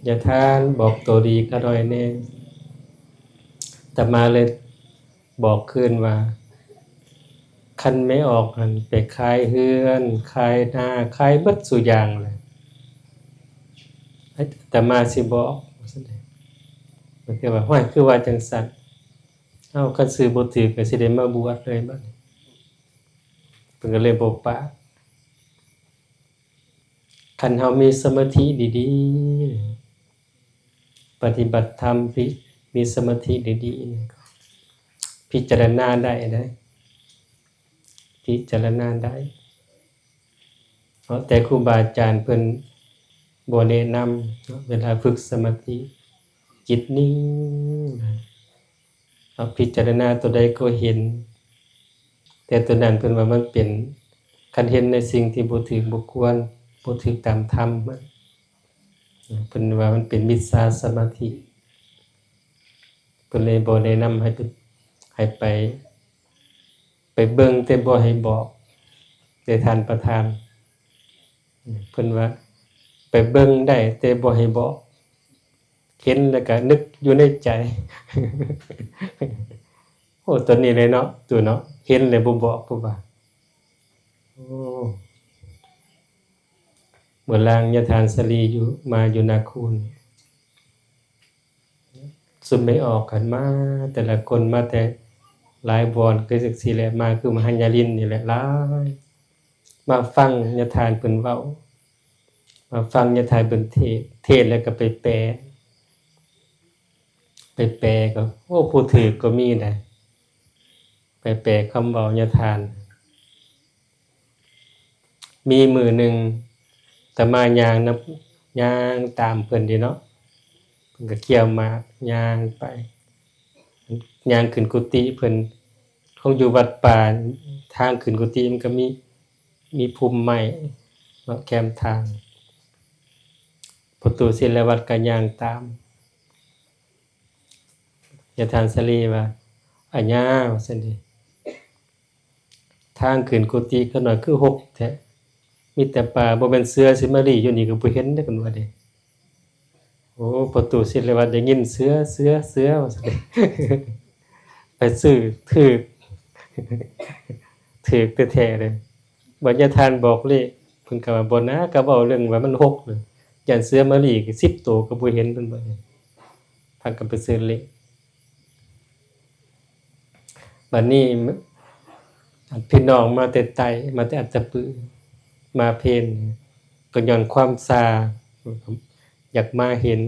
ຍາທ່ານບອກໂຕດີຂ້ານ້ອຍແດ່. ອາດຕະມາເລີຍບອກຄືນວ່າ ຄັນແມ່ອອກຫັ້ນໄປຂາຍເຮືອນ ຂາຍນາ ຂາຍເບິດສູ່ຢ່າງແຫຼະ ອາດຕະມາຊິບອກ. ເພິ່ນກໍວ່າ ຫ້ວຍ ຄືວ່າຈັ່ງຊັ້ນ? ເອົ້າ ຄັນຊື່ບໍ່ຖືກກໍຊິໄດ້ມາບວດເລີຍບັດນີ້. ເພິ່ນກໍເລີຍບໍ່ປາກ. ຄັນເຮົາມີສະມາທິດີໆ ປະຕິບັດທຳ ມີສະມາທິດີໆ ພິຈາລະນາໄດ້ເດ້ ພິຈາລະນາໄດ້ເນາະ. ແຕ່ຄູບາອາຈານເພິ່ນບໍ່ແນະນຳເນາະ ເວລາຝຶກສະມາທິ ຈິດນິ່ງ ເຮົາພິຈາລະນາຕົວໃດກໍເຫັນ ແຕ່ຕົວນັ້ນເພິ່ນວ່າມັນເປັນ ຄັນເຫັນໃນສິ່ງທີ່ບໍ່ຖືກບໍ່ຄວນ ບໍ່ຖືກຕາມທຳ ເພິ່ນວ່າມັນເປັນມິດສາສະມາທິ. ເພິ່ນເລີຍບໍ່ແນະນຳໃຫ້ໄປ ໃຫ້ໄປ ໄປເບິ່ງແຕ່ບໍ່ໃຫ້ບອກເດ້ທ່ານປະທານ. ເພິ່ນວ່າໄປເບິ່ງໄດ້ແຕ່ບໍ່ໃຫ້ບອກ ເຫັນແລ້ວກະນຶກຢູ່ໃນໃຈ. ໂອ້ ຕົວນີ້ເລີຍເນາະ ໂຕເນາະ ເຫັນແລ້ວບໍ່ບອກ ເພິ່ນວ່າ. ໂອ້ ເມື່ອລາງຍາທ່ານສາລີຢູ່ ມາຢູ່ນາຄູນ ຊຸມໄດ້ອອກກັນມາ ແຕ່ລະຄົນມາແຕ່ຫຼາຍບ່ອນ ຄືຈັ່ງຊີ້ແຫຼະ ມາຄືມະຫາຍາລິນນີ້ແຫຼະ ຫຼາຍ ມາຟັງຍາທ່ານເພິ່ນເວົ້າ ມາຟັງຍາທ່ານເພິ່ນເທດ ເທດແລ້ວກໍໄປແປ ໄປແປກໍ ໂອ້ ຜູ້ຖືກກໍມີໄດ໋ ໄປແປຄຳເວົ້າຍາທ່ານ. ມີມື້ໜຶ່ງ ອາດຕະມາຍ່າງນຳ ຍ່າງຕາມເພິ່ນເດ້ເນາະ ເພິ່ນກໍກ່ຽວໝາກຍ່າງໄປ ຍ່າງຂຶ້ນກຸຕິເພິ່ນ. ເຮົາຢູ່ວັດປ່າ ທາງຂຶ້ນກຸຕິມັນກໍມີ ມີພຸ່ມໄມ້ເນາະ ແຄມທາງ. ພໍ່ຕູ້ສິລະວັດກໍຍ່າງຕາມ ຍາທ່ານສາລີວ່າ ອາຍາ ວ່າຊັ້ນເດ ທາງຂຶ້ນກຸຕິຂ້ານ້ອຍຄືຮົກແທ້ ມີແຕ່ປ່າ ບໍ່ແມ່ນເສືອຊິມາລີ້ຢູ່ນີ້ກໍບໍ່ເຫັນເດ້ ເພິ່ນວ່າເດ້. ໂອ້ ພໍ່ຕູ້ສິລະວັດໄດ້ຍິນເສືອ ເສືອ ເສືອ ວ່າຊັ້ນເດ ໄປຊື້ຖືກ ຖືກແທ້ໆເດ້. ບັດຍາທ່ານບອກເລກ ເພິ່ນກໍວ່າ ບໍ່ນາ ກໍເວົ້າເລື່ອງວ່າມັນຮົກ ຢ້ານເສືອມາລີ້ ສິບໂຕກໍບໍ່ເຫັນ ເພິ່ນວ່າ ພາກັນໄປຊື້ເລກ. ບັດນີ້ ພີ່ນ້ອງມາແຕ່ໃຕ້ ມາແຕ່ອັດຕະປື ມາເພນ ກໍຍ້ອນຄວາມຊາ ຢາກມາເຫັນ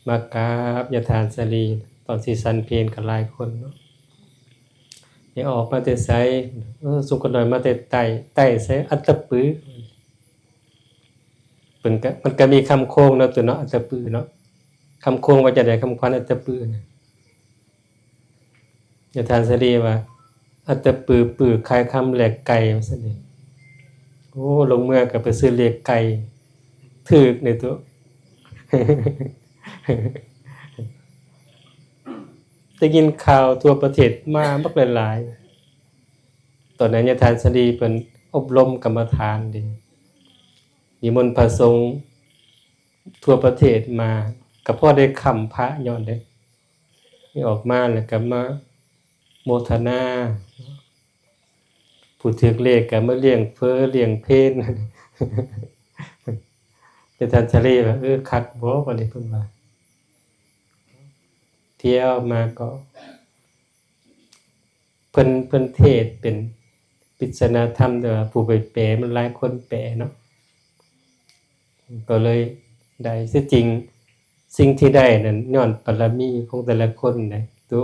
ມາກາບຍາທ່ານສາລີ ຕອນຊິສັນເພນກໍຫຼາຍຄົນເນາະ. ນີ້ອອກມາແຕ່ໃສ? ເອີ ຊຸມຂ້ານ້ອຍມາແຕ່ໃຕ້. ໃຕ້ໃສ? ອັດຕະປື. ເພິ່ນກະ ມັນກະມີຄຳໂຄງເນາະ ໂຕເນາະ ອັດຕະປືເນາະ. ຄຳໂຄງວ່າຈັ່ງໃດ? ຄຳຂວັນອັດຕະປືນະ. ຍາທ່ານສາລີວ່າ ອັດຕະປື ປືຂາຍຄຳແລກໄກ່ ວ່າຊັ້ນເດ. ໂອ້ ລົງເມືອກໍໄປຊື້ເລກໄກ່ ຖືກໃນຕົວະ. ໄດ້ຍິນຂ່າວທົ່ວປະເທດມາບັກຫຼາຍໆ. ຕອນນັ້ນຍາທ່ານສາລີເພິ່ນອົບຮົມກຳມະຖານເດ ນິມົນພະສົງທົ່ວປະເທດມາ ກໍພໍໄດ້ຄ້ຳພະຍ້ອນເດ້. ນີ້ອອກມາແລ້ວກໍມາໂມທະນາ ຜູ້ຖືກເລກກໍມາລ້ຽງເຝີລ້ຽງເພນ. ແຕ່ທ່ານສາລີວ່າ ເອີ ຄັກບໍ່ ບັດນີ້ເພິ່ນວ່າ. ທ່ຽວມາກໍ ເພິ່ນ ເພິ່ນເທດເປັນປິດສະນາທຳ ແຕ່ວ່າຜູ້ໄປແປ ມັນຫຼາຍຄົນແປເນາະ ກໍເລີຍໄດ້. ທີ່ຈິງສິ່ງທີ່ໄດ້ນັ້ນ ຍ້ອນບາລະມີຂອງແຕ່ລະຄົນນະ ໂຕ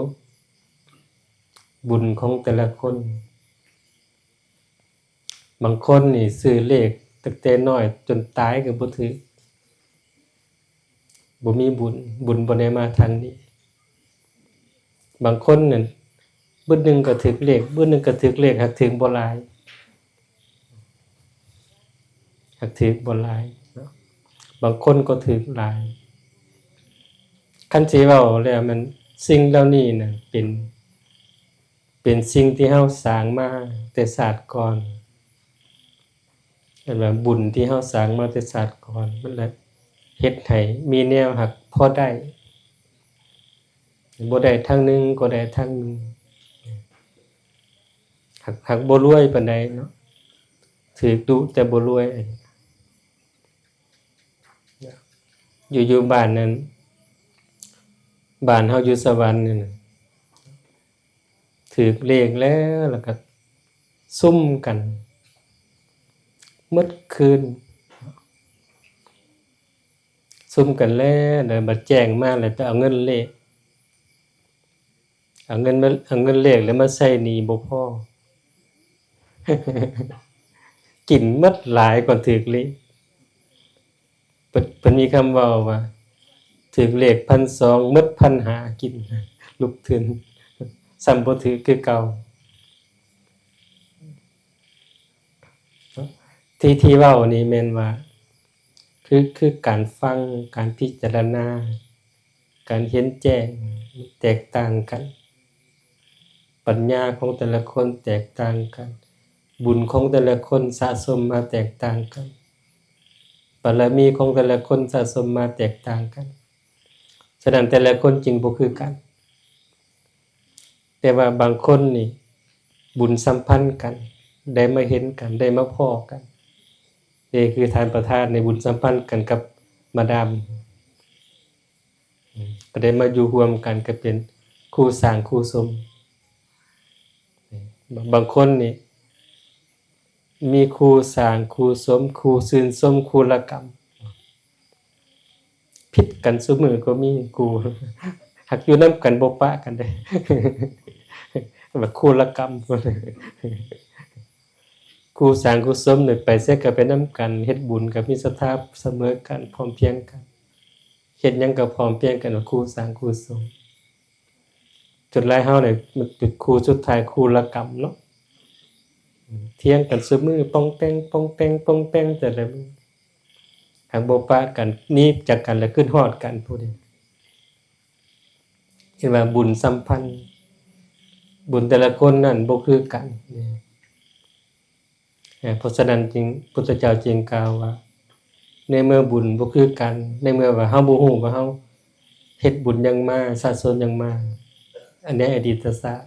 ບຸນຂອງແຕ່ລະຄົນ. ບາງຄົນນີ້ຊື້ເລກຕັ້ງແຕ່ນ້ອຍຈົນຕາຍກໍບໍ່ຖືກ ບໍ່ມີບຸນ ບຸນບໍ່ໄດ້ມາທາງນີ້. ບາງຄົນນັ້ນບຶດໜຶ່ງກໍຖືກເລກ ບຶດໜຶ່ງກໍຖືກເລກ ຫາກຖືກບໍ່ຫຼາຍ ຫາກຖືກບໍ່ຫຼາຍເນາະ. ບາງຄົນກໍຖືກຫຼາຍ. ຄັນຊິເວົ້າແລ້ວ ມັນ ສິ່ງເຫຼົ່ານີ້ນະ ເປັນ ເປັນສິ່ງທີ່ເຮົາສ້າງມາແຕ່ຊາດກ່ອນ. ເອີ້ນວ່າບຸນທີ່ເຮົາສ້າງມາແຕ່ຊາດກ່ອນ ມັນລະ ເຮັດໃຫ້ມີແນວຫາກພໍໄດ້ ບໍ່ໄດ້ທາງໜຶ່ງກໍໄດ້ທາງໜຶ່ງ ຫາກ ຫາກບໍ່ລວຍປານໃດເນາະ ຖືກດຸແຕ່ບໍ່ລວຍ. ຢູ່ ຢູ່ບ້ານນັ້ນ ບ້ານເຮົາຢູ່ສະຫວັນນັ້ນນະ ຖືກເລກແລ້ວ ແລ້ວກໍຊຸມກັນໝົດຄືນ ຊຸມກັນແລ້ວ ແລ້ວບັດແຈ້ງມາ ແລ້ວໄປເອົາເງິນເລກ ເອົາເງິນມາ ເອົາເງິນເລກແລ້ວມາໃຊ້ໜີ້ບໍ່ພໍ ກິນໝົດຫຼາຍກວ່າຖືກເລກ. ເພິ່ນ ເພິ່ນມີຄຳເວົ້າວ່າ ຖືກເລກພັນສອງ ໝົດພັນຫ້າ ກິນ ລຸກທຶນ ຊ້ຳບໍ່ຖືກຄືເກົ່າ. ທີ່ ທີ່ເວົ້ານີ້ແມ່ນວ່າ ຄື ຄືການຟັງ ການພິຈາລະນາ ການເຫັນແຈ້ງແຕກຕ່າງກັນ ປັນຍາຂອງແຕ່ລະຄົນແຕກຕ່າງກັນ ບຸນຂອງແຕ່ລະຄົນສະສົມມາແຕກຕ່າງກັນ ບາລະມີຂອງແຕ່ລະຄົນສະສົມມາແຕກຕ່າງກັນ ສະນັ້ນແຕ່ລະຄົນຈຶ່ງບໍ່ຄືກັນ. ແຕ່ວ່າບາງຄົນນີ້ບຸນສຳພັນກັນ ໄດ້ມາເຫັນກັນ ໄດ້ມາພໍ້ກັນ ເດ້ ຄືທ່ານປະທານນີ້ບຸນສຳພັນກັນກັບມາດາມ ກໍໄດ້ມາຢູ່ຮ່ວມກັນ ກໍເປັນຄູ່ສ້າງຄູ່ສົມ. ບາງຄົນນີ້ມີຄູ່ສ້າງຄູ່ສົມ ຄູ່ຊື່ນຊົມຄູ່ລະກຳ ຜິດກັນຊຸມື້ກໍມີ ຄູ່ ຫາກຢູ່ນຳກັນບໍ່ປະກັນເດ້ ແບບຄູ່ລະກຳ ຄູ່ສ້າງຄູ່ສົມນີ້ ໄປໃສກໍໄປນຳກັນ ເຮັດບຸນກໍມີສັດທາສະເໝີກັນ ພ້ອມພຽງກັນ ເຮັດຫຍັງກໍພ້ອມພຽງກັນ ຄູ່ສ້າງຄູ່ສົມ. ສ່ວນຫຼາຍເຮົານີ້ມັນເປັນຄູ່ສຸດທ້າຍ ຄູ່ລະກຳເນາະ ຖຽງກັນຊຸມື້ ປ່ອງແປງ ປ່ອງແປງ ປ່ອງແປງ ແຕ່ລະມື້ ຫາກບໍ່ປະກັນ ໜີຈາກກັນແລ້ວຄຶດຮອດກັນພຸ້ນເດ. ເຫັນວ່າບຸນສຳພັນ ບຸນແຕ່ລະຄົນນັ້ນບໍ່ຄືກັນເດ. ເອີ ເພາະສະນັ້ນຈຶ່ງ ພຸດທະເຈົ້າຈຶ່ງກ່າວວ່າ ໃນເມື່ອບຸນບໍ່ຄືກັນ ໃນເມື່ອວ່າເຮົາບໍ່ຮູ້ວ່າເຮົາເຮັດບຸນຫຍັງມາ ສະສົມຫຍັງມາ ອັນໃນອະດີດຕະຊາດ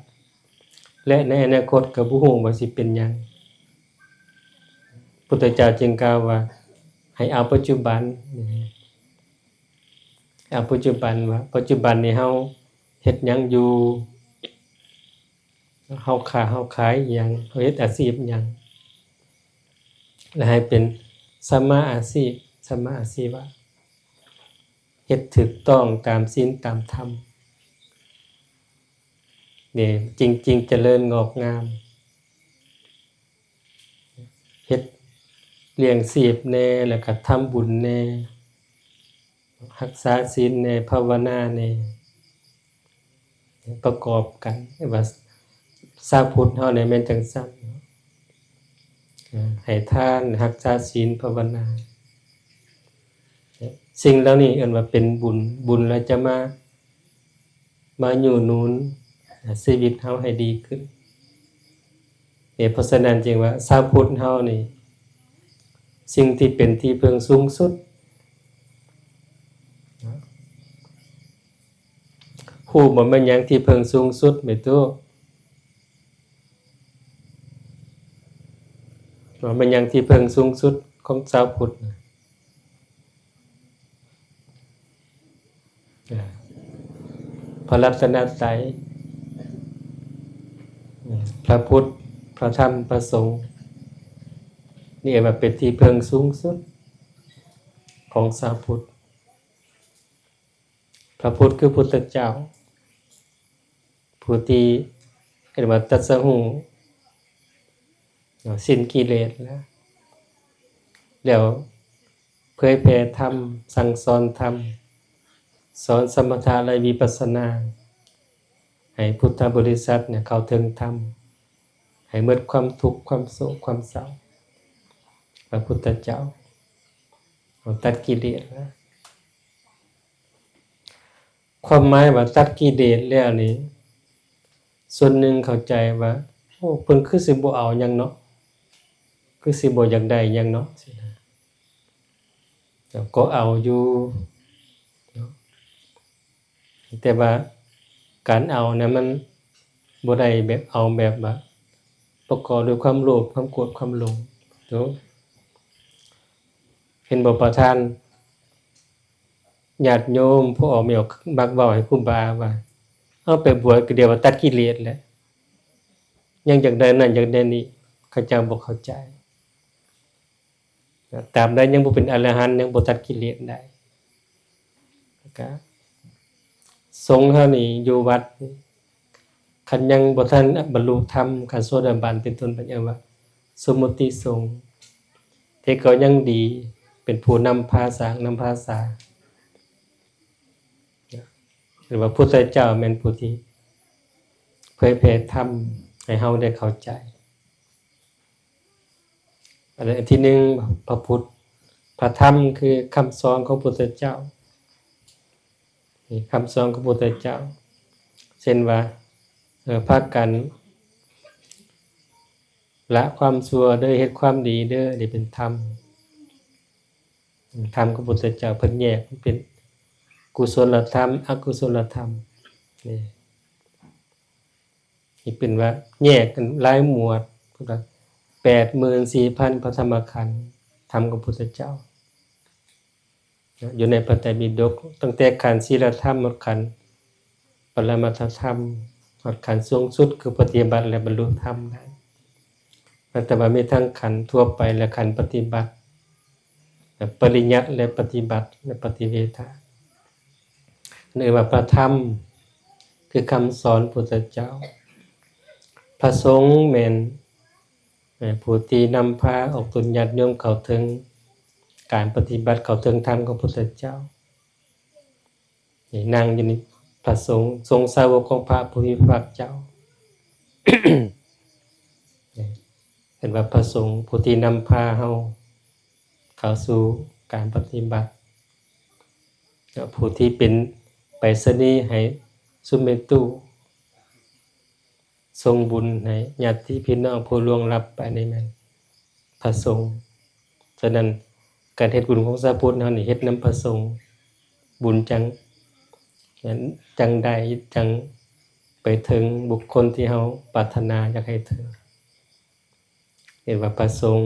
ແລະ ໃນອະນາຄົດກໍບໍ່ຮູ້ວ່າຊິເປັນຫຍັງ ພຸດທະເຈົ້າຈຶ່ງກ່າວວ່າ ໃຫ້ເອົາປັດຈຸບັນ ເອົາປັດຈຸບັນ ວ່າປັດຈຸບັນນີ້ເຮົາເຮັດຫຍັງຢູ່ ເຮົາຄ້າເຮົາຂາຍອີ່ຫຍັງ ເຮົາເຮັດອາຊີບຫຍັງ ແລະ ໃຫ້ເປັນສຳມາອາຊີບ ສຳມາອາຊີວະ ເຮັດຖືກຕ້ອງຕາມສິນຕາມທຳ ນີ້ຈຶ່ງ ຈຶ່ງຈະເລີນງອກງາມ ເຮັດລ້ຽງຊີບແດ່ ແລ້ວກໍທຳບຸນແດ່ ຮັກສາສິນແດ່ ພາວະນາແດ່ ປະກອບກັນ ວ່າຊາວພຸດເຮົານີ້ແມ່ນຈັ່ງຊັ້ນ ໃຫ້ທານ ຮັກສາສິນ ພາວະນາ ສິ່ງເຫຼົ່ານີ້ເອີ້ນວ່າເປັນບຸນ ບຸນແລ້ວຈະມາ ມາຍູ້ໜູນຊີວິດເຮົາໃຫ້ດີຂຶ້ນ. ເພາະສະນັ້ນຈຶ່ງວ່າຊາວພຸດເຮົານີ້ ສິ່ງທີ່ເປັນທີ່ເພິ່ງສູງສຸດ ຮູ້ບໍ່ແມ່ນຫຍັງທີ່ເພິ່ງສູງສຸດ ແມ່ຕູ້? ວ່າແມ່ນຫຍັງທີ່ເພິ່ງສູງສຸດຂອງຊາວພຸດ? ອາ ພະລັດຕະນະໄຕ ອາ ພະພຸດ ພະທຳ ພະສົງ ນີ້ເອີ້ນວ່າເປັນທີ່ເພິ່ງສູງສຸດຂອງຊາວພຸດ. ພະພຸດຄືພຸດທະເຈົ້າ ຜູ້ທີ່ເອີ້ນວ່າຕັດສະຮູ້ ເນາະ ສິ້ນກິເລດແລ້ວ ແລ້ວເຜີຍແຜ່ທຳ ສັ່ງສອນທຳ ສອນສະມະຖະ ແລະ ວິປັດສະນາ ໃຫ້ພຸດທະບໍລິສັດເນຍເຂົ້າເຖິງທຳ ໃຫ້ໝົດຄວາມທຸກ ຄວາມໂສກ ຄວາມເສົ້າ. ພະພຸດທະເຈົ້າຕັດກິເລດແລ້ວ. ຄວາມໝາຍວ່າຕັດກິເລດແລ້ວນີ້ ສ່ວນໜຶ່ງເຂົ້າໃຈວ່າ ໂອ້ ເພິ່ນຄືຊິບໍ່ເອົາຫຍັງເນາະ ຄືຊິບໍ່ຢາກໄດ້ຫຍັງເນາະ ຊີ້ນະ. ກໍເອົາຢູ່ເນາະ ແຕ່ວ່າການເອົານະ ມັນບໍ່ໄດ້ແບບເອົາແບບວ່າປະກອບດ້ວຍຄວາມໂລບ ຄວາມໂກດ ຄວາມຫຼົງ. ໂຕ ເຫັນບໍ່ປະທານ ຍາດໂຍມ ພໍ່ອອກແມ່ອອກມັກເວົ້າໃຫ້ຄູບາວ່າ ເອົາໄປບວດກໍດຽວວ່າຕັດກິເລດແຫຼະ ຍັງຢາກໄດ້ນັ້ນຢາກໄດ້ນີ້ ເຂົາເຈົ້າບໍ່ເຂົ້າໃຈ. ຕາມໃດຍັງບໍ່ເປັນອະລະຫັນ ຍັງບໍ່ຕັດກິເລດໄດ້ ແລ້ວກະສົງເຮົານີ້ຢູ່ວັດ ຄັນຍັງບໍ່ທັນບັນລຸທຳຂັ້ນໂສດາບັນເປັນຕົ້ນ ເພິ່ນເອີ້ນວ່າສົມມຸດຕິສົງ ແຕ່ກໍຍັງດີ ເປັນຜູ້ນຳພາສ້າງ ນຳພາສາ ເອີ້ນວ່າພຸດທະເຈົ້າແມ່ນຜູ້ທີ່ເຜີຍແຜ່ທຳໃຫ້ເຮົາໄດ້ເຂົ້າໃຈ. ອັນທີໜຶ່ງ ພະພຸດ ພະທຳ ຄືຄຳສອນຂອງພຸດທະເຈົ້າ ນີ້ຄຳສອນຂອງພຸດທະເຈົ້າ ເຊັ່ນວ່າ ເອີ ພາກັນລະຄວາມຊົ່ວເດີ ເຮັດຄວາມດີເດີ ນີ້ເປັນທຳ ທຳຂອງພຸດທະເຈົ້າ ເພິ່ນແຍກເປັນກຸສົນລະທຳ ອະກຸສົນລະທຳ ນີ້ ນີ້ເປັນວ່າແຍກກັນຫຼາຍໝວດ ແປດໝື່ນສີ່ພັນພະທຳມະຂັນ ທຳຂອງພຸດທະເຈົ້າ ຢູ່ໃນພະໄຕປິດົກ ຕັ້ງແຕ່ຂັ້ນສີລະທຳ ຮອດຂັ້ນປະລະມັດທະທຳ ຮອດຂັ້ນສູງສຸດຄືປະຕິບັດ ແລະ ບັນລຸທຳໄດ້. ແຕ່ວ່າມີທັງຂັ້ນທົ່ວໄປ ແລະ ຂັ້ນປະຕິບັດ ປະລິຍັດ ແລະ ປະຕິບັດ ແລະ ປະຕິເວທາ ເອີ້ນວ່າພະທຳ ຄືຄຳສອນພຸດທະເຈົ້າ. ພະສົງແມ່ນ ເອີ ຜູ້ທີ່ນຳພາອອກຕົນຍາດໂຍມເຂົ້າເຖິງການປະຕິບັດ ເຂົ້າເຖິງທຳຂອງພຸດທະເຈົ້າ. ນີ້ນັ່ງຢູ່ນີ້ ພະສົງ ສົງສາວົກຂອງພະຜູ້ມີພະພາກເຈົ້າ ເອີ້ນວ່າພະສົງ ຜູ້ທີ່ນຳພາເຮົາເຂົ້າສູ່ການປະຕິບັດ ແລະ ຜູ້ທີ່ເປັນໄປສະນີໃຫ້ສຸເມຕຸ ສົ່ງບຸນໃຫ້ຍາດຕິພີ່ນ້ອງຜູ້ລ່ວງລັບໄປ ນີ້ແມ່ນພະສົງ. ສະນັ້ນ ການເຮັດບຸນຂອງຊາວພຸດເຮົານີ້ ເຮັດນຳພະສົງ ບຸນຈັ່ງ ຈັ່ງໄດ້ ຈັ່ງໄປເຖິງບຸກຄົນທີ່ເຮົາປາດຖະໜາຢາກໃຫ້ເຖິງ ເອີ້ນວ່າພະສົງ.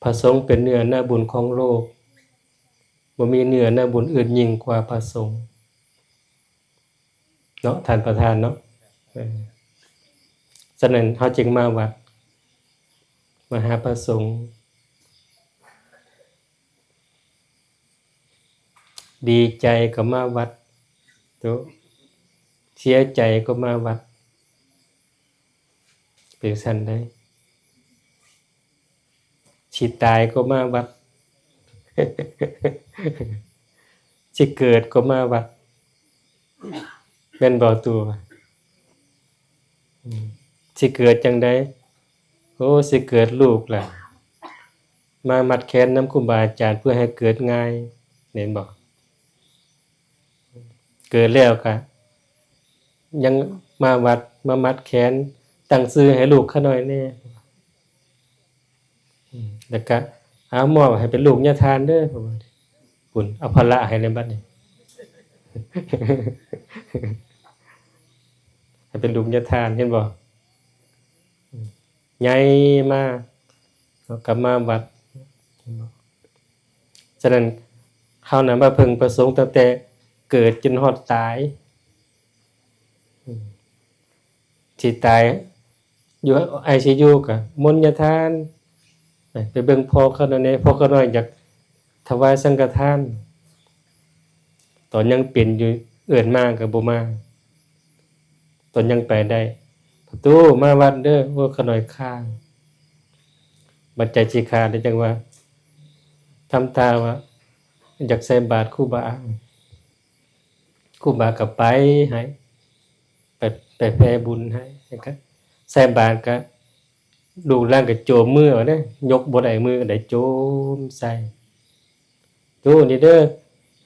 ພະສົງເປັນເນື້ອນາບຸນຂອງໂລກ ບໍ່ມີເນື້ອນາບຸນອື່ນຍິ່ງກວ່າພະສົງ ເນາະ ທ່ານປະທານເນາະ. ເອີ ສະນັ້ນເຮົາຈຶ່ງມາວັດ ມາຫາພະສົງ ດີໃຈກໍມາວັດ ໂຕ ເສຍໃຈກໍມາວັດ ເປັນຊັ້ນໃດ໋. ຊິຕາຍກໍມາວັດ ຊິເກີດກໍມາວັດ ແມ່ນບໍ່ຕູ້? ອືມ ຊິເກີດຈັ່ງໃດ? ໂອ້ ຊິເກີດລູກລະ ມາມັດແຂນນຳຄູບາອາຈານເພື່ອໃຫ້ເກີດງ່າຍ ແມ່ນບໍ່? ເກີດແລ້ວກະຍັງມາວັດ ມາມັດແຂນ ຕັ້ງຊື່ໃຫ້ລູກຂ້ານ້ອຍແດ່ ອືມ ແລ້ວກະ ເອົາມອບໃຫ້ເປັນລູກຍາທ່ານເດີ ເພິ່ນວ່າ ພຸ້ນ ເອົາພາລະໃຫ້ແລ້ວບັດນີ້ ໃຫ້ເປັນລູກຍາທ່ານ ເຫັນບໍ່? ອືມ ໃຫຍ່ມາ ເຮົາກໍມາວັດ ເຫັນບໍ່? ສະນັ້ນ ເຮົານະມາເພິ່ງພະສົງຕັ້ງແຕ່ເກີດຈົນຮອດຕາຍ ອືມ ຊິຕາຍຢູ່ໄອຊີຢູກໍມົນຍາທ່ານ ໄປເບິ່ງພໍ່ຂ້ານ້ອຍແດ່ ພໍ່ຂ້ານ້ອຍຢາກຖວາຍສັງກະທານ ຕອນຍັງເປັນຢູ່ເອີ້ນມາກໍບໍ່ມາ ຕອນຍັງໄປໄດ້ ປະຕູມາວັດເດີ ໂອ້ ຂ້ານ້ອຍຄ້າງ ບັດໃຈຊິຂາດແລ້ວ ຈັ່ງວ່າທຳທ່າວ່າຢາກໃສ່ບາດຄູບາ ຄູບາກໍໄປໃຫ້ ໄປ ໄປແຜ່ບຸນໃຫ້ ໃສ່ບາດກໍ ລູກຫຼານກໍໂຈມມືເອົາເດ້ ຍົກບໍ່ໄດ້ມືກໍໄດ້ໂຈມໃສ່ ໂຕນີ້ເດີ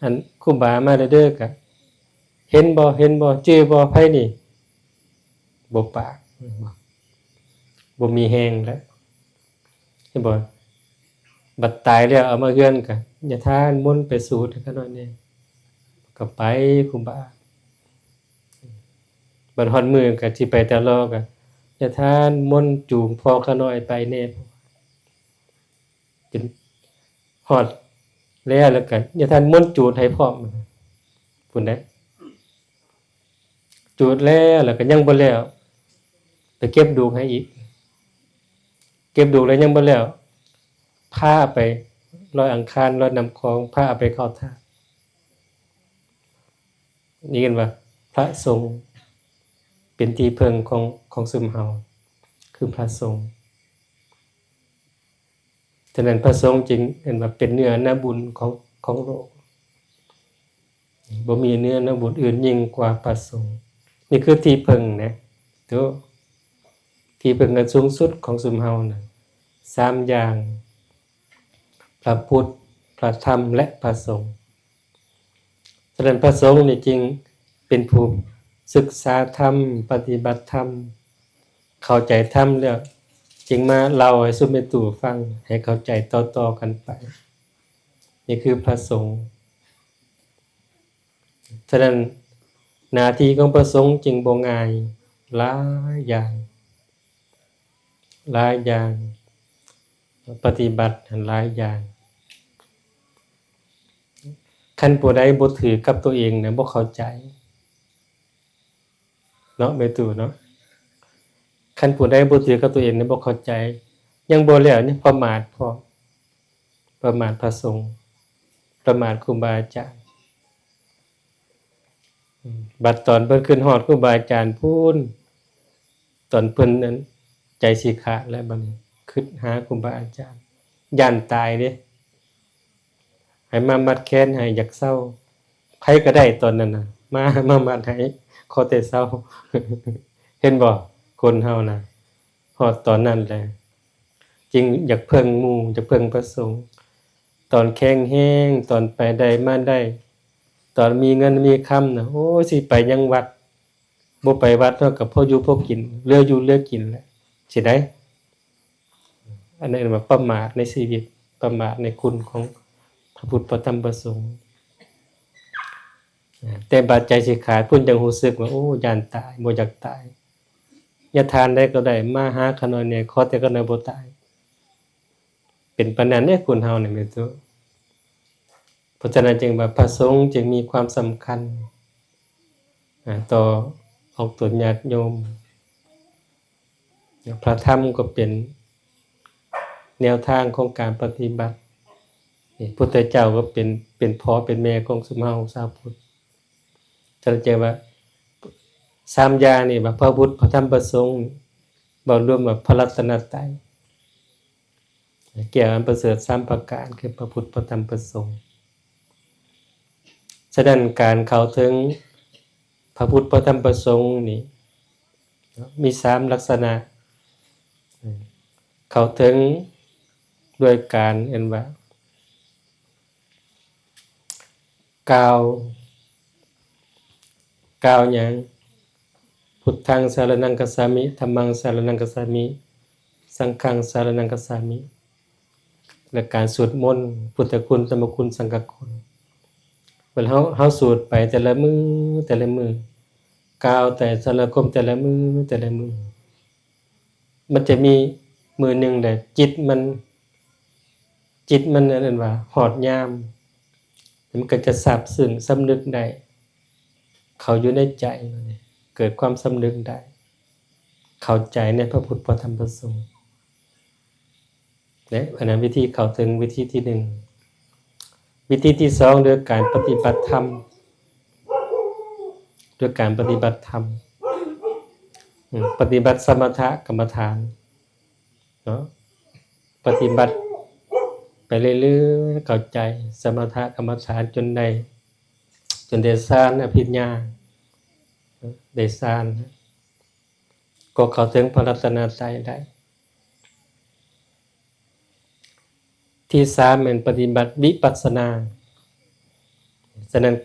ອັນຄູບາມາແລ້ວເດີ ກະເຫັນບໍ່ ເຫັນບໍ່ ຈື່ບໍ່ ໃຜນີ້? ບໍ່ປາກ ບໍ່ມີແຮງແລ້ວ ເຫັນບໍ່? ບັດຕາຍແລ້ວເອົາມາເຮືອນກະ ຍາທ່ານມົນໄປສູດໃຫ້ຂ້ານ້ອຍແດ່ ກະໄປຄູບາ. ບັດຮອດມື້ກະຊິໄປຕະຫຼໍ່ກະ ຍາທ່ານມົນຈູງພໍ່ຂ້ານ້ອຍໄປແດ່ ຈົນຮອດແລ້ວ ແລ້ວກະຍາທ່ານມົນຈູດໃຫ້ພ້ອມ ພຸ້ນເດ້. ຈູດແລ້ວ ແລ້ວກະຍັງບໍ່ແລ້ວ ໄປເກັບດູກໃຫ້ອີກ ເກັບດູກແລ້ວຍັງບໍ່ແລ້ວ ພາໄປລອຍອັງຄານ ລອຍນ້ຳຂອງ ພາເອົາໄປເຂົ້າທາດ. ນີ້ເອີ້ນວ່າພະສົງເປັນທີ່ເພິ່ງຂອງ ຂອງຊຸມເຮົາ ຄືພະສົງ. ສະນັ້ນພະສົງຈຶ່ງເອີ້ນວ່າເປັນເນື້ອນາບຸນຂອງ ຂອງໂລກ. ບໍ່ມີເນື້ອນາບຸນອື່ນຍິ່ງກວ່າພະສົງ. ນີ້ຄືທີ່ເພິ່ງນະ ໂຕ ທີ່ເພິ່ງອັນສູງສຸດຂອງຊຸມເຮົານະ ສາມຢ່າງ ພະພຸດ ພະທຳ ແລະ ພະສົງ. ສະນັ້ນພະສົງນີ້ຈຶ່ງເປັນຜູ້ສຶກສາທຳ ປະຕິບັດທຳ ເຂົ້າໃຈທຳແລ້ວ ຈຶ່ງມາເລົ່າໃຫ້ຊຸມແມ່ຕູ້ຟັງ ໃຫ້ເຂົ້າໃຈຕໍ່ໆກັນໄປ. ນີ້ຄືພະສົງ. ສະນັ້ນໜ້າທີ່ຂອງພະສົງຈຶ່ງບໍ່ງ່າຍ ຫຼາຍຢ່າງ ຫຼາຍຢ່າງ ປະຕິບັດຫັ້ນຫຼາຍຢ່າງ. ຄັນຜູ້ໃດບໍ່ຖືກກັບຕົວເອງນະ ບໍ່ເຂົ້າໃຈເນາະ ແມ່ຕູ້ເນາະ. ຄັນຜູ້ໃດບໍ່ຖືກກັບຕົວເອງນະ ບໍ່ເຂົ້າໃຈ ຍັງບໍ່ແລ້ວ ຍັງປະໝາດພ້ອມ ປະໝາດພະສົງ ປະໝາດຄູບາອາຈານ. ອືມ ບັດຕອນເພິ່ນຂຶ້ນຮອດຄູບາອາຈານພຸ້ນ ຕອນເພິ່ນນັ້ນໃຈຊິຂາດແລ້ວ ບັດນີ້ຄິດຫາຄູບາອາຈານ ຢ້ານຕາຍເດ້ ໃຫ້ມາມັດແຂນໃຫ້ ຢາກເຊົາ ໃຜກໍໄດ້ຕອນນັ້ນນະ ມາ ມາມັດໃຫ້ ຂໍແຕ່ເຊົາ. ເຫັນບໍ່ ຄົນເຮົານະ ຮອດຕອນນັ້ນແຫຼະ ຈຶ່ງຢາກເພິ່ງໝູ່ ຢາກເພິ່ງພະສົງ. ຕອນແຂງແຮງ ຕອນໄປໄດ້ມາໄດ້ ຕອນມີເງິນມີຄຳນະ ໂອ້ຍ ຊິໄປຫຍັງວັດ ບໍ່ໄປວັດເນາະ ກໍພໍຢູ່ພໍກິນ ເຫຼືອຢູ່ເຫຼືອກິນແຫຼະ ຊິໄດ້. ອັນນັ້ນເອີ້ນວ່າປະໝາດໃນຊີວິດ ປະໝາດໃນຄຸນຂອງພະພຸດ ພະທຳ ພະສົງ. ແຕ່ບາດໃຈຊິຂາດ ເພິ່ນຈັ່ງຮູ້ສຶກວ່າ ໂອ້ ຢ້ານຕາຍ ບໍ່ຢາກຕາຍ ຍາທ່ານໃດກໍໄດ້ ມາຫາຂ້ານ້ອຍແດ່ ຂໍແຕ່ຂ້ານ້ອຍບໍ່ຕາຍ. ເປັນປານນັ້ນເດ້ ຄົນເຮົານີ້ແມ່ນໂຕ. ເພາະສະນັ້ນຈຶ່ງວ່າພະສົງຈຶ່ງມີຄວາມສຳຄັນ ອາ ຕໍ່ອອກຕົນຍາດໂຍມ. ພະທຳກໍເປັນແນວທາງຂອງການປະຕິບັດ. ນີ້ ພຸດທະເຈົ້າກໍເປັນ ເປັນພໍ່ເປັນແມ່ຂອງຊຸມເຮົາຊາວພຸດ. ຈະເອີ້ນວ່າສາມຢ່າງນີ້ວ່າ ພະພຸດ ພະທຳ ພະສົງ ເວົ້າລວມວ່າພະລັດຕະນະໄຕ ແກ້ວອັນປະເສີດສາມປະການ ຄືພະພຸດ ພະທຳ ພະສົງ. ສະນັ້ນ ການເຂົ້າເຖິງພະພຸດ ພະທຳ ພະສົງນີ້ ມີສາມລັກສະນະ. ເຂົ້າເຖິງດ້ວຍການເອີ້ນວ່າ ກ່າວ ກ່າວຫຍັງ? ພຸດທັງສາລະນັງຄັດສາມິ, ທຳມັງສາລະນັງຄັດສາມິ, ສັງຄັງສາລະນັງຄັດສາມິ ແລະ ການສວດມົນ ພຸດທະຄຸນ, ທຳມະຄຸນ, ສັງຄະຄຸນ. ເວລາເຮົາ ເຮົາສວດໄປແຕ່ລະມື້ ແຕ່ລະມື້ ກ່າວແຕ່ສາລະຄົມແຕ່ລະມື້ ແຕ່ລະມື້ ມັນຈະມີມື້ໜຶ່ງແຫຼະ ຈິດມັນ ຈິດມັນ ອັນນັ້ນວ່າຮອດຍາມ ມັນກໍຈະຊາບຊຶ້ງສຳນຶກໄດ້ ເຂົ້າຢູ່ໃນໃຈ ເກີດຄວາມສຳນຶກໄດ້ ເຂົ້າໃຈໃນພະພຸດ ພະທຳ ພະສົງ. ແລະ ອັນນັ້ນວິທີເຂົ້າເຖິງ ວິທີທີໜຶ່ງ. ວິທີທີສອງ ໂດຍການປະຕິບັດທຳ ໂດຍການປະຕິບັດທຳ ອາ ປະຕິບັດສະມະຖະກຳມະຖານເນາະ ປະຕິບັດໄປເລື້ອຍໆ ເຂົ້າໃຈສະມະຖະກຳມະຖານຈົນໄດ້ ຈົນໄດ້ຊານອະພິນຍາ ໄດ້ຊານ ກໍເຂົ້າເຖິງພະລັດຕະນະໄຕໄດ້. ທີສາມແມ່ນປະຕິບັດວິປັດສະນາ. ສະນັ້ນ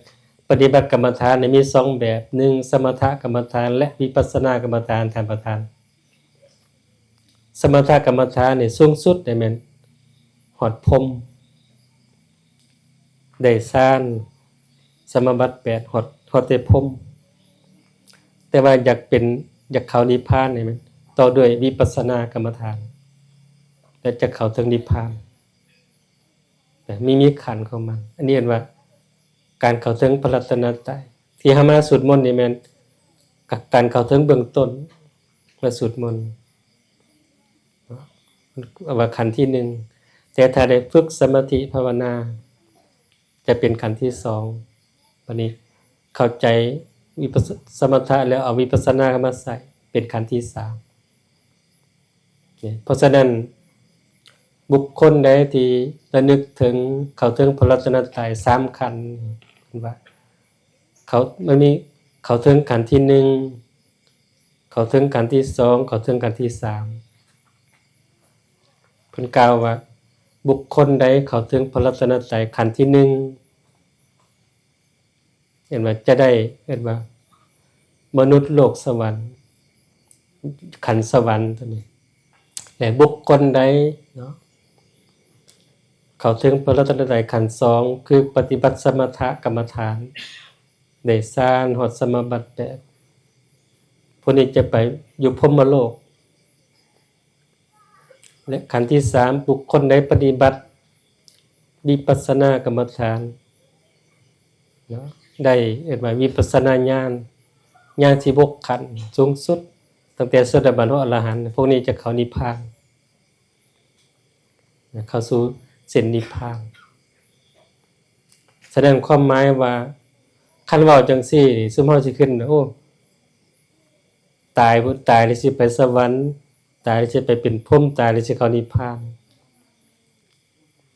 ປະຕິບັດກຳມະຖານນີ້ມີສອງແບບ ໜຶ່ງ ສະມະຖະກຳມະຖານ ແລະ ວິປັດສະນາກຳມະຖານ ທ່ານປະທານ. ສະມະຖະກຳມະຖານນີ້ສູງສຸດແມ່ນ ຮອດພົມ ໄດ້ຊານສະມາບັດແປດ ຮອດ ຮອດແຕ່ພົມ ແຕ່ວ່າຢາກເປັນ ຢາກເຂົ້ານິບພານນີ້ແມ່ນຕໍ່ດ້ວຍວິປັດສະນາກຳມະຖານ ແລະ ຈະເຂົ້າເຖິງນິບພານ ນະ ມີ ມີຂັ້ນຂອງມັນ. ອັນນີ້ເອີ້ນວ່າການເຂົ້າເຖິງພະລັດຕະນະໄຕ ທີ່ເຮົາມາສວດມົນນີ້ແມ່ນການເຂົ້າເຖິງເບື້ອງຕົ້ນ ມາສວດມົນ ເອີ້ນວ່າຂັ້ນທີໜຶ່ງ ແຕ່ຖ້າໄດ້ຝຶກສະມາທິພາວະນາ ຈະເປັນຂັ້ນທີສອງ. ບັດນີ້ເຂົ້າໃຈວິປັດສະ ສະມະຖະແລ້ວເອົາວິປັດສະນາເຂົ້າມາໃຊ້ ເປັນຂັ້ນທີສາມ. ນີ້ ເພາະສະນັ້ນ ບຸກຄົນໃດທີ່ລະນຶກເຖິງ ເຂົ້າເຖິງພະລັດຕະນະໄຕສາມຂັ້ນ ເພິ່ນວ່າ ເຂົາ ມັນມີເຂົ້າເຖິງຂັ້ນທີໜຶ່ງ ເຂົ້າເຖິງຂັ້ນທີສອງ ເຂົ້າເຖິງຂັ້ນທີສາມ ເພິ່ນກ່າວວ່າ ບຸກຄົນໃດເຂົ້າເຖິງພະລັດຕະນະໄຕຂັ້ນທີໜຶ່ງ ເອີ້ນວ່າຈະໄດ້ ເອີ້ນວ່າມະນຸດໂລກສະຫວັນ ຂັ້ນສະຫວັນຕົວນີ້ ແລະ ບຸກຄົນໃດເນາະ ເຂົ້າເຖິງພະລັດຕະນະໄຕຂັ້ນສອງ ຄືປະຕິບັດສະມະຖະກຳມະຖານ ໄດ້ຊານ ຮອດສະມາບັດແປດ ພວກນີ້ຈະໄປຢູ່ພົມມະໂລກ. ແລະ ຂັ້ນທີສາມ ບຸກຄົນໃດປະຕິບັດວິປັດສະນາກຳມະຖານເນາະ ໄດ້ເອີ້ນວ່າວິປັດສະນາຍານ ຍານສິບຫົກຂັ້ນສູງສຸດ ຕັ້ງແຕ່ໂສດາບັນຮອດອະລະຫັນ ພວກນີ້ຈະເຂົ້ານິບພານ ເຂົ້າສູ່ເສັ້ນນິບພານ. ສະແດງຄວາມໝາຍວ່າ ຄັນເວົ້າຈັ່ງຊີ້ນີ້ ຊຸມເຮົາຊິຄິດ ໂອ້ ຕາຍ ຕາຍແລ້ວຊິໄປສະຫວັນ ຕາຍແລ້ວຊິໄປເປັນພົມ ຕາຍແລ້ວຊິເຂົ້ານິບພານ.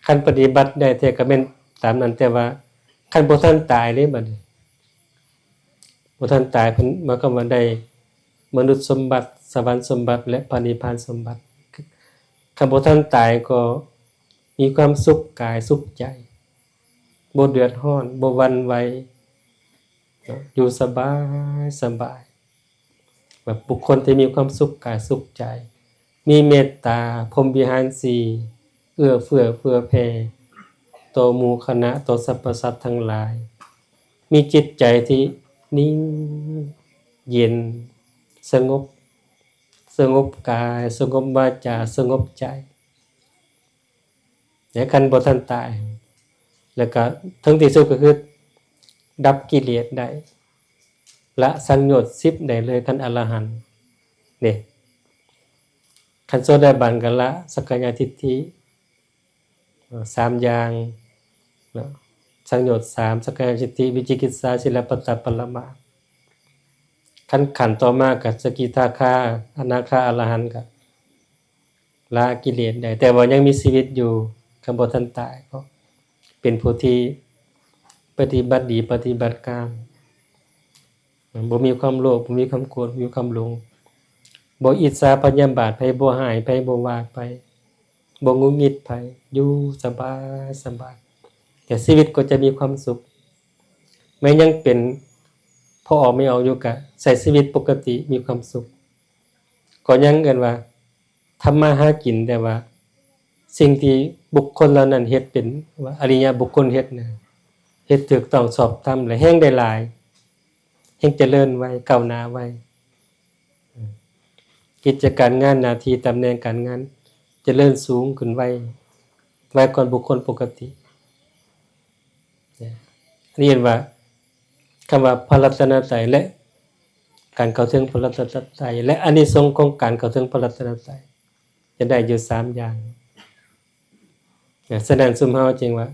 ຄັນປະຕິບັດໄດ້ແທ້ກໍແມ່ນຕາມນັ້ນ ແຕ່ວ່າຄັນບໍ່ທັນຕາຍເດ້ ບັດນີ້ບໍ່ທັນຕາຍ ເພິ່ນໝາຍຄວາມວ່າໄດ້ມະນຸດສົມບັດ ສະຫວັນສົມບັດ ແລະ ພະນິບພານສົມບັດ. ຄັນບໍ່ທັນຕາຍກໍມີຄວາມສຸກກາຍສຸກໃຈ ບໍ່ເດືອດຮ້ອນ ບໍ່ຫວັ່ນໄຫວ ຢູ່ສະບາຍ ສະບາຍ ແບບບຸກຄົນທີ່ມີຄວາມສຸກກາຍສຸກໃຈ ມີເມດຕາ ພົມວິຫານສີ່ ເອື້ອເຟື້ອເຜື່ອແຜ່ຕໍ່ໝູ່ຄະນະ ຕໍ່ສັບພະສັດທັງຫຼາຍ ມີຈິດໃຈທີ່ນິ່ງ ເຢັນ ສະຫງົບ ສະຫງົບກາຍ ສະຫງົບວາຈາ ສະຫງົບໃຈ ແລະ ຄັນບໍ່ທັນຕາຍ ແລ້ວກໍເຖິງທີ່ສຸດກໍຄືດັບກິເລດໄດ້ ລະສັງໂຍດສິບໄດ້ເລີຍ ຄັນອະລະຫັນເດ້. ຄັນໂສດາບັນກໍລະສັກກາຍະທິດຖິ ເອີ່ ສາມຢ່າງເນາະ ສັງໂຍດສາມ ສັກກາຍະທິດຖິ ວິຈິກິດສາ ສິລະປະຕະ ປະລະມາດ. ຄັນຂັ້ນຕໍ່ມາກໍສະກິທາຄາ ອະນາຄາ ອະລະຫັນ ກໍລະກິເລດໄດ້ ແຕ່ວ່າຍັງມີຊີວິດຢູ່ ຄັນບໍ່ທັນຕາຍ ກໍເປັນຜູ້ທີ່ປະຕິບັດດີ ປະຕິບັດງາມ ບໍ່ມີຄວາມໂລບ ບໍ່ມີຄວາມໂກດ ບໍ່ມີຄວາມຫຼົງ ບໍ່ອິດສາພະຍາບາດໃຜ ບໍ່ຮ້າຍໃຜ ບໍ່ວ່າໃຜ ບໍ່ຫງຸດຫງິດໃຜ ຢູ່ສະບາຍ ສະບາຍ ແຕ່ຊີວິດກໍຈະມີຄວາມສຸກ. ແມ່ນຍັງເປັນພໍ່ອອກແມ່ອອກຢູ່ ກະໃຊ້ຊີວິດປົກກະຕິ ມີຄວາມສຸກ ກໍຍັງເອີ້ນວ່າທຳມາຫາກິນ ແຕ່ວ່າສິ່ງທີ່ບຸກຄົນເຫຼົ່ານັ້ນເຮັດເປັນ ວ່າອະລິຍະບຸກຄົນເຮັດນະ ເຮັດຖືກຕ້ອງຊອບທຳ ແລະ ແຮ່ງໄດ້ຫຼາຍ ແຮ່ງຈະເລີນໄວ ກ້າວໜ້າໄວ ກິດຈະການງານໜ້າທີ່ຕຳແໜ່ງການງານຈະເລີນສູງຂຶ້ນໄວ ໄວກວ່າບຸກຄົນປົກກະຕິ. ອັນນີ້ເອີ້ນວ່າ ຄຳວ່າພະລັດຕະນະໄຕ ແລະ ການເຂົ້າເຖິງພະລັດຕະນະໄຕ ແລະ ອານິສົງຂອງການເຂົ້າເຖິງພະລັດຕະນະໄຕ ຈະໄດ້ຢູ່ສາມຢ່າງ. ສະນັ້ນ ຊຸມເຮົາຈຶ່ງວ່າ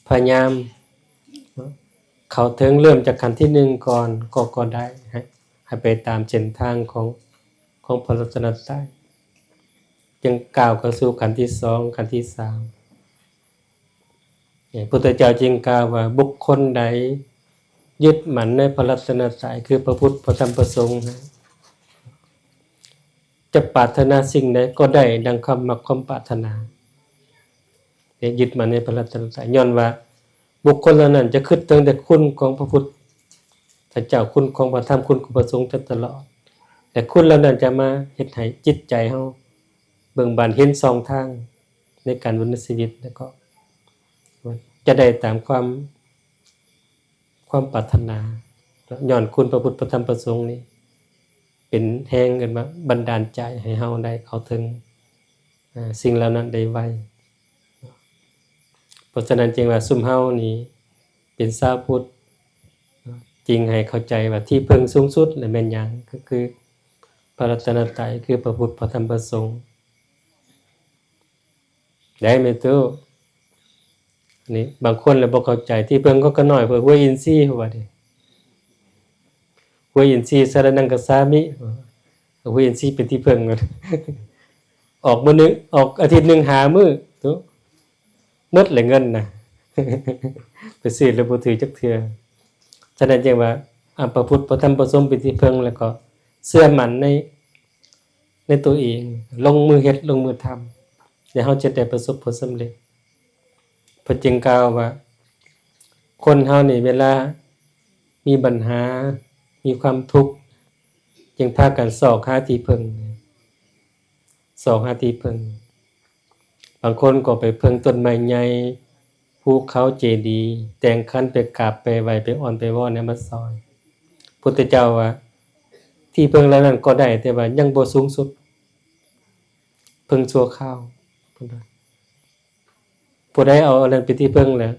ພະຍາຍາມເຂົ້າເຖິງ ເລີ່ມຈາກຂັ້ນທີໜຶ່ງກ່ອນ ກໍ ກໍໄດ້ ໃຫ້ ໃຫ້ໄປຕາມເສັ້ນທາງຂອງ ຂອງພະລັດຕະນະໄຕ ຈຶ່ງກ້າວເຂົ້າສູ່ຂັ້ນທີສອງ ຂັ້ນທີສາມ. ພຸດທະເຈົ້າຈຶ່ງກ່າວວ່າ ບຸກຄົນໃດຍຶດໝັ້ນໃນພະລັດຕະນະໄຕ ຄືພະພຸດ ພະທຳ ພະສົງ ຈະປາດຖະໜາສິ່ງໃດກໍໄດ້ດັ່ງຄວາມມັກຄວາມປາດຖະໜາ. ຍຶດໝັ້ນໃນພະລັດຕະນະໄຕ ຍ້ອນວ່າບຸກຄົນເຫຼົ່ານັ້ນຈະຄິດເຖິງແຕ່ຄຸນຂອງພະພຸດທະເຈົ້າ ຄຸນຂອງພະທຳ ຄຸນຂອງພະສົງຢູ່ຕະຫຼອດ ແລະ ຄຸນເຫຼົ່ານັ້ນຈະມາເຮັດໃຫ້ຈິດໃຈເຮົາເບີກບານ ເຫັນຊ່ອງທາງ ການດຳເນີນຊີວິດ ແລ້ວກໍຈະໄດ້ຕາມຄວາມ ຄວາມປາດຖະໜາ ຍ້ອນຄຸນພະພຸດ ພະທຳ ພະສົງນີ້ ເປັນແຮງ ເອີ້ນວ່າບັນດານໃຈໃຫ້ເຮົາໄດ້ເຂົ້າເຖິງ ເອີ ສິ່ງເຫຼົ່ານັ້ນໄດ້ໄວ. ເພາະສະນັ້ນຈຶ່ງວ່າຊຸມເຮົານີ້ເປັນຊາວພຸດ ຈຶ່ງໃຫ້ເຂົ້າໃຈວ່າທີ່ເພິ່ງສູງສຸດລະແມ່ນຫຍັງ? ກໍຄືພະລັດຕະນະໄຕ ຄືພະພຸດ ພະທຳ ພະສົງ. ໄດ້ແມ່ຕູ້? ອັນນີ້ບາງຄົນລະບໍ່ເຂົ້າໃຈ ທີ່ເພິ່ງຂອງຂ້ານ້ອຍ ເພິ່ນຫ້ວຍອິນຊີ ວ່າເດ ຫ້ວຍອິນຊີ ສະລະນັງຄະສາມິ ຫ້ວຍອິນຊີເປັນທີ່ເພິ່ງ ອອກມື້ໜຶ່ງ ອອກອາທິດໜຶ່ງຫ້າມື້ ໂຕ ໝົດແຫຼະເງິນນະ ໄປຊື້ແລ້ວບໍ່ຖືກຈັກເທື່ອ. ສະນັ້ນຈຶ່ງວ່າ ອາ ພະພຸດ ພະທຳ ພະສົງເປັນທີ່ເພິ່ງ ແລ້ວກໍເຊື່ອໝັ້ນໃນ ໃນຕົວເອງ ລົງມືເຮັດ ລົງມືທຳ ແລ້ວເຮົາຈະໄດ້ປະສົບຜົນສຳເລັດ. ເພິ່ນຈຶ່ງກ່າວວ່າ ຄົນເຮົານີ້ເວລາມີບັນຫາ ມີຄວາມທຸກ ຈຶ່ງພາກັນຊອກຫາທີ່ເພິ່ງ ຊອກຫາທີ່ເພິ່ງ. ບາງຄົນກໍໄປເພິ່ງຕົ້ນໄມ້ໃຫຍ່ ພູເຂົາ ເຈດີ, ແຕ່ງຂັນໄປກາບໄປໄຫວ້ ໄປອ້ອນໄປວອນໃຫ້ມາຊ່ອຍ. ພຸດທະເຈົ້າວ່າ ທີ່ເພິ່ງເຫຼົ່ານັ້ນກໍໄດ້ ແຕ່ວ່າຍັງບໍ່ສູງສຸດ ເພິ່ງຊົ່ວຄາວ ເພິ່ນວ່າ. ຜູ້ໃດເອົາອັນນັ້ນເປັນທີ່ເພິ່ງແລ້ວ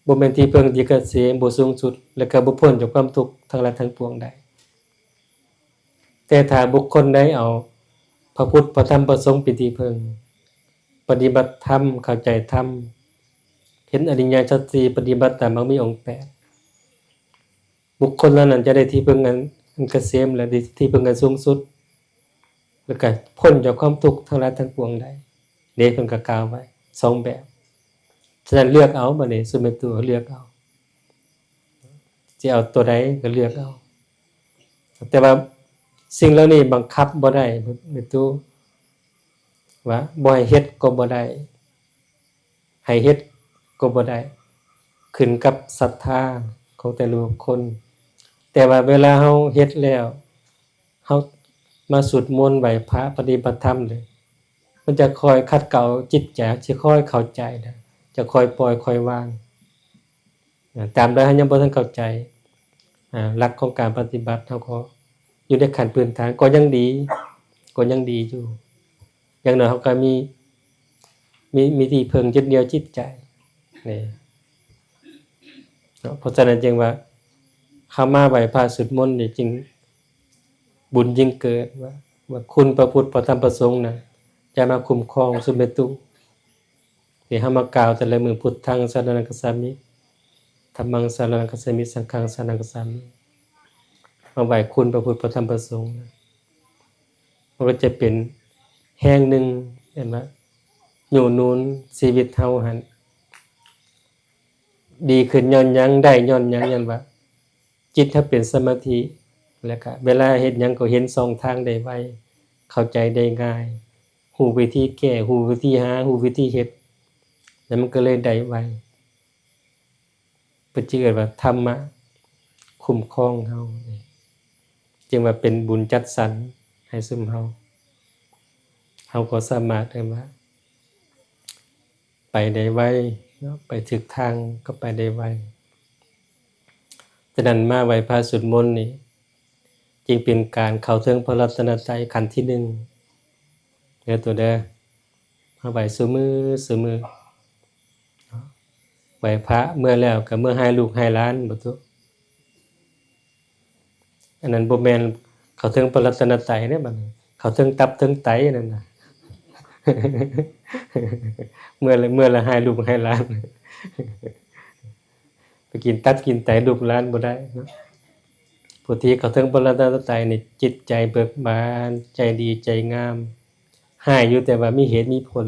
ບໍ່ແມ່ນທີ່ເພິ່ງທີ່ກະເສມ ບໍ່ສູງສຸດ ແລະກໍບໍ່ພົ້ນຈາກຄວາມທຸກທັງຫຼາຍທັງປວງໄດ້. ແຕ່ຖ້າບຸກຄົນໃດເອົາພະພຸດ ພະທຳ ພະສົງເປັນທີ່ເພິ່ງ ປະຕິບັດທຳ ເຂົ້າໃຈທຳ ເຫັນອະລິຍະສັດສີ່ ປະຕິບັດຕາມມັກມີອົງແປດ ບຸກຄົນເຫຼົ່ານັ້ນຈະໄດ້ທີ່ເພິ່ງອັນ ອັນກະເສມ ແລະ ໄດ້ທີ່ເພິ່ງອັນສູງສຸດ ແລະກະພົ້ນຈາກຄວາມທຸກທັງຫຼາຍທັງປວງໄດ້ເດ້. ເພິ່ນກໍກ່າວໄວ້ສອງແບບ. ສະນັ້ນເລືອກເອົາ ບາດນີ້ ຊຸມແມ່ຕູ້ເລືອກເອົາ ຊິເອົາຕົວໃດກໍເລືອກເອົາ. ແຕ່ວ່າສິ່ງເຫຼົ່ານີ້ບັງຄັບບໍ່ໄດ້ ແມ່ຕູ້ ວ່າບໍ່ໃຫ້ເຮັດກໍບໍ່ໄດ້ ໃຫ້ເຮັດກໍບໍ່ໄດ້ ຂຶ້ນກັບສັດທາຂອງແຕ່ລະບຸກຄົນ. ແຕ່ວ່າເວລາເຮົາເຮັດແລ້ວ ເຮົາມາສູດມົນ ໄຫວ້ພະ ປະຕິບັດທຳເລີຍ ມັນຈະຄອຍຂັດເກົາຈິດໃຈ ຈະຄອຍເຂົ້າໃຈ ຈະຄອຍປ່ອຍຄອຍວາງ. ຕາມໃດເຮົາຍັງບໍ່ທັນເຂົ້າໃຈ ອາ ຫຼັກຂອງການປະຕິບັດ ເຮົາກໍຢູ່ໃນຂັ້ນພື້ນຖານ ກໍຍັງດີ ກໍຍັງດີຢູ່. ຢ່າງໜ້ອຍເຮົາກໍມີ ມີ ມີທີ່ເພິ່ງຍຶດໜຽວຈິດໃຈນີ້ເນາະ. ເພາະສະນັ້ນຈຶ່ງວ່າ ເຮົາມາໄຫວ້ພະ ສູດມົນນີ້ ຈຶ່ງບຸນຍິ່ງເກີດ ວ່າ ວ່າຄຸນພະພຸດ ພະທຳ ພະສົງນະ ຈະມາຄຸ້ມຄອງຊຸມແມ່ຕູ້ ທີ່ເຮົາມາກ່າວແຕ່ລະມື້ ພຸດທັງສະລະນັງຄະສາມິ ທຳມັງສະລະນັງຄະສາມິ ສັງຄັງສະລະນັງຄະສາມິ ມາໄຫວ້ຄຸນພະພຸດ ພະທຳ ພະສົງ ມັນກໍຈະເປັນແຮງໜຶ່ງ ເຫັນວ່າ ຍູ້ໜູນຊີວິດເຮົາຫັ້ນ ດີຂຶ້ນຍ້ອນຫຍັງ? ໄດ້ຍ້ອນຫຍັງ? ຍ້ອນວ່າຈິດເຮົາເປັນສະມາທິ ແລ້ວກະເວລາເຮັດຫຍັງກໍເຫັນຊ່ອງທາງໄດ້ໄວ ເຂົ້າໃຈໄດ້ງ່າຍ ຮູ້ວິທີແກ້ ຮູ້ວິທີຫາ ຮູ້ວິທີເຮັດ ແລ້ວມັນກໍເລີຍໄດ້ໄວ. ເພິ່ນຈຶ່ງເອີ້ນວ່າທຳມະຄຸ້ມຄອງເຮົາ ຈຶ່ງວ່າເປັນບຸນຈັດສັນໃຫ້ຊຸມເຮົາ ເຮົາກໍສາມາດ ເອີ້ນວ່າ ໄປໄດ້ໄວເນາະ ໄປຖືກທາງກໍໄປໄດ້ໄວ. ສະນັ້ນມາໄຫວ້ພະສວດມົນນີ້ ຈຶ່ງເປັນການເຂົ້າເຖິງພະລັດຕະນະໄຕຂັ້ນທີໜຶ່ງເດີ ໂຕເດີ ມາໄຫວ້ຊຸມື້ ຊຸມື້ ໄຫວ້ພະເມື່ອແລ້ວກໍເມືອໃຫ້ລູກໃຫ້ຫຼານ ບໍ່ໂຕ ອັນນັ້ນບໍ່ແມ່ນເຂົ້າເຖິງພະລັດຕະນະໄຕເດ້ ບັດນີ້ເຂົ້າເຖິງຕັບເຖິງໄຕນັ້ນນະ ເມື່ອລະ ເມື່ອລະໃຫ້ລູກໃຫ້ຫຼານ ໄປກິນຕັບກິນໄຕລູກຫຼານບໍ່ໄດ້ເນາະ. ຜູ້ທີ່ເຂົ້າເຖິງພະລັດຕະນະໄຕນີ້ ຈິດໃຈເບີກບານ ໃຈດີໃຈງາມ ຮ້າຍຢູ່ແຕ່ວ່າມີເຫດມີຜົນ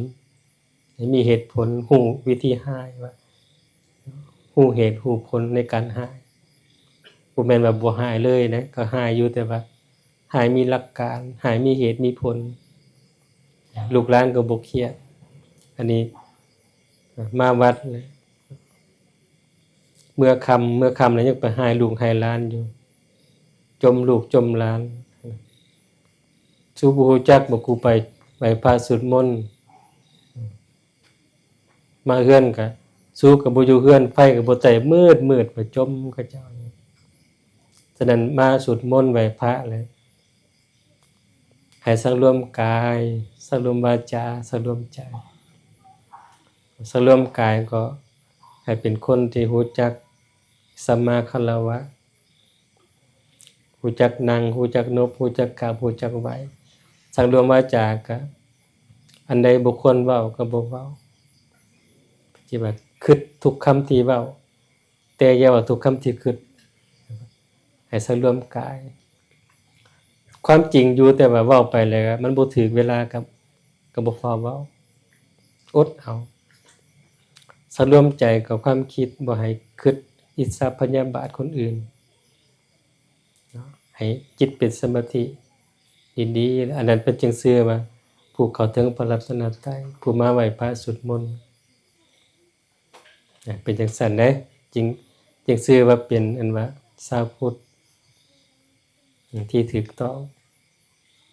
ໃຫ້ມີເຫດຜົນ ຮູ້ວິທີຮ້າຍວ່າ ຮູ້ເຫດຮູ້ຜົນໃນການຮ້າຍ ບໍ່ແມ່ນວ່າບໍ່ຮ້າຍເລີຍນະ ກໍຮ້າຍຢູ່ ແຕ່ວ່າຮ້າຍມີຫຼັກການ ຮ້າຍມີເຫດມີຜົນ ລູກຫຼານກໍບໍ່ຄຽດ. ອັນນີ້ມາວັດ ເມື່ອຄ່ຳ ເມື່ອຄ່ຳແລ້ວຍັງໄປຮ້າຍລູກຮ້າຍຫຼານຢູ່ ຈົ່ມລູກຈົ່ມຫຼານ. ສູບໍ່ຮູ້ຈັກບໍ່ ກູໄປໄຫວ້ພະສວດມົນ ມາເຮືອນກະ ສຸກະບໍ່ຢູ່ເຮືອນ ໄຟກະບໍ່ໃຊ້ ມືດໆ ປະຈົມເຂົາເຈົ້າ. ສະນັ້ນມາສວດມົນໄຫວ້ພະແລ້ວ ໃຫ້ສັງລວມກາຍ ສັງລວມວາຈາ ສັງລວມໃຈ. ສັງລວມກາຍກໍໃຫ້ເປັນຄົນທີ່ຮູ້ຈັກສຳມາຄາລະວະ ຮູ້ຈັກນັ່ງ ຮູ້ຈັກນົບ ຮູ້ຈັກກາບ ຮູ້ຈັກໄຫວ້. ສັງລວມວາຈາກະ ອັນໃດບໍ່ຄວນເວົ້າກະບໍ່ເວົ້າ ທີ່ວ່າຄິດທຸກຄຳທີ່ເວົ້າ ແຕ່ຢ່າເວົ້າທຸກຄຳທີ່ຄິດ. ໃຫ້ສັງລວມກາຍ ຄວາມຈິງຢູ່ ແຕ່ວ່າເວົ້າໄປແລ້ວມັນບໍ່ຖືກເວລາ ກະ ກະບໍ່ຟ້າວເວົ້າ ອົດເອົາ. ສັງລວມໃຈກັບຄວາມຄິດ ບໍ່ໃຫ້ຄິດອິດສາພະຍາບາດຄົນອື່ນເນາະ ໃຫ້ຈິດເປັນສະມາທິດີໆ. ອັນນັ້ນເພິ່ນຈຶ່ງເຊື່ອວ່າ ຜູ້ເຂົ້າເຖິງພະລັດຕະນະໄຕ ຜູ້ມາໄຫວ້ພະສວດມົນ ເປັນຈັ່ງຊັ້ນເດ້ ຈຶ່ງ ຈຶ່ງຊື່ວ່າເປັນອັນວ່າຊາວພຸດທີ່ຖືກຕ້ອງ.